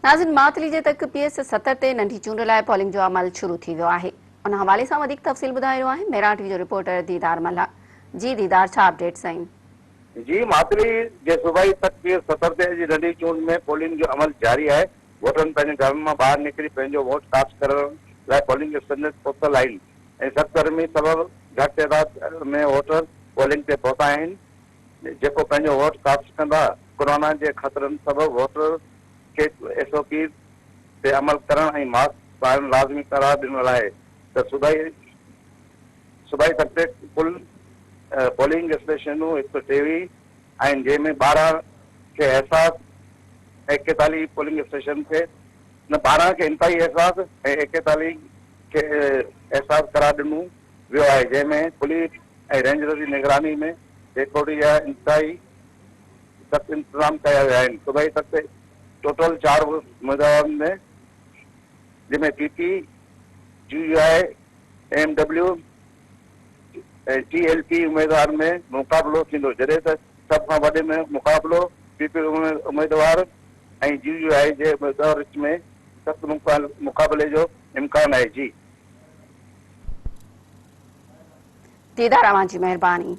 ناظرين ماتلي جي تڪ پي ايس 70 تي ننڍي چونڊ لاء پولنگ جو عمل شروع ٿي ويو آهي ان حوالي سان وڌيڪ تفصيل ٻڌائي رهيو آهي مهراڻ ٽي وي جو رپورٽر ديدار ملاح جي ديدار ڇا اپڊيٽس آهن. جي ماتلي جي صوبائي تڪ پي ايس 70 تي اڄ ننڍي چونڊ ۾ پولنگ جو عمل جاري آهي ووٽرن پنهنجي گهرن مان ٻاهر نڪري پنهنجو ووٽ ڪاسٽ ڪرڻ لاء پولنگ اسٽيشن تي پهتل آهن ۽ سخت گرمي سبب گهٽ تعداد ۾ ووٽر پولنگ تي پهتا آهن جيڪو پنهنجو ووٽ ڪاسٽ ڪندا، ڪورونا جي خطرن سبب ووٽرز کي ايس او پيز تي عمل ڪرڻ ۽ ماسڪ پائڻ لازمي قرار ڏنل آهي ته صوبائي صوبائي تڪ تي ڪل پولنگ اسٽيشنون 123 آهن جنهن ۾ 12 کي احساس ۽ 41 پولنگ اسٽيشن کي نه 12 کي انتهائي احساس ۽ 41 کي احساس قرار ڏنو ويو آهي جنهن ۾ پوليس ۽ رينجرز جي نگراني ۾ سيڪيورٽي جا انتهائي سخت انتظام ڪيا ويا آهن. صوبائي تڪ تي ٽوٽل چار اميدوارن ۾ جنهن ۾ P P, J U I, M W ۽ T L P اميدوارن ۾ مقابلو ٿيندو جڏهن ته سڀ کان وڏي ۾ مقابلو پي پي اميدوار ۽ جي يو آء جي اميدوار وچ ۾ سخت مقابلي جو امڪان آهي. جي. ديدار اوهان جي مهرباني.